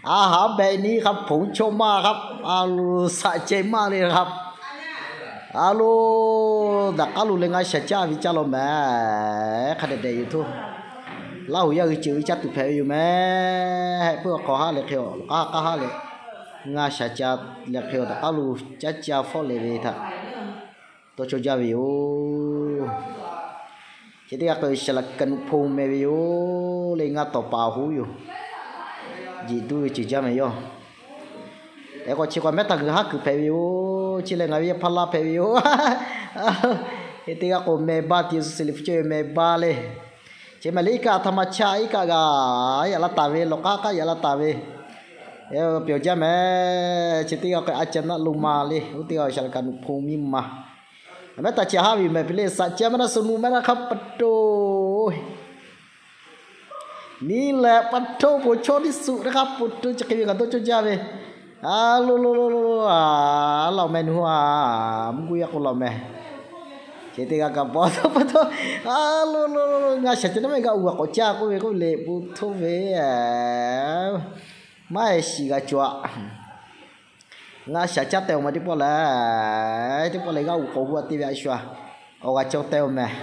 A haˉ behꞈ nyi hk'a hpoˍ chaw maˇ hk'a, a lo, saꞈ ceh maˇ le hk'a. A lo, daꞈ k'aˉ lo leh ngaˇ shaˍ caˇ ve caˇ law mehˍ. Hk'a dehꞈ dehꞈ yoˬ htoˇ. Laˇ huˍ yaˇ hui ceuˬ ve caˇ tuˬ hpehꞈ ve yoˬ mehˍ. Heh puiˉ a hk'aw haˉ leh hk'e a, k'aˉ haˉ leh ngaˇ shaˍ ca leh hk'e a, daꞈ k'aˉ lo caˇ ca fawˆ leh ve htaꞈ tawˇ cawˇ jaˇ ve yoˬ. Chi teˇ g'aˇ k'o Shaˍlaꞈ Kaˍnuꞈ hpu meh ve yoˬ le. Ngaˇ tawˍ paˍ hoˉ yoˬ. Jeꞈ duˇ ve ceuˬ jaˇ mehˍ yawˇ. Hk'e k'o chi k'o mehˉ htaˇ g'uiˬ haˉ kuiˬ hpehꞈ ve yoˬ. Chi leh ngaˬ ve yaˇ hpaˇ laˇ hpehꞈ ve yoˬ. Hk'e teˇ g'aˇ k'o meh baˇ ti suh se le hpu cawˇ ve meh baˇ le. Chi mehˍ le iˉ kaˆ htaꞈ maˇ chaˇ iˉ kaˆ g'a yaꞈ la taˍ ve, lawˬ k'aˉ k'aˉ yaꞈ la taˍ ve, pyawˬ jaˇ mehˍ. Chi teˇ g'aˇ k'o a ca naˆ lo ma le. Oˇ teˇ g'aˇ Shaˍlaꞈ Kaˍnuꞈ hpu miˇ ma. Mehˉ htaˇ chi haˉ ve mehˍ pi le, saꞈ ceh maˇ naˆ suh nu mehˉ naˆ hk'a pa taw miˬ lehˬ pa taw poˬ chaw tiˉ suhˍ teˇ hk'a pa taw chi hk'e ve kaꞈ dawˇ cawˇ jaˇ ve. A lo lo lo lo, a laꞈ meh nu a, mvuhˇ guˇ yaˇ k'o laꞈ meh. Chi teˇ g'aˇ kaꞈ pa taw pa taw, a lo lo lo, ngaˇ shaˍ ceh naˉ mehˆ g'a uˬ g'a k'awꞈ caˇ k'oˆ ve k'oˆ ve le pu htoˇ ve, maˇ heˆ shiˍ g'a cawˬ a. Ngaˇ shaˍ caˇ teh awˬ ma teˇ pawˆ lehˬ, teˇ pawˆ lehˬ g'a uˬ k'awꞈ hu a te ve a shu a, awˬ g'a cawˇ teh awˬ meh.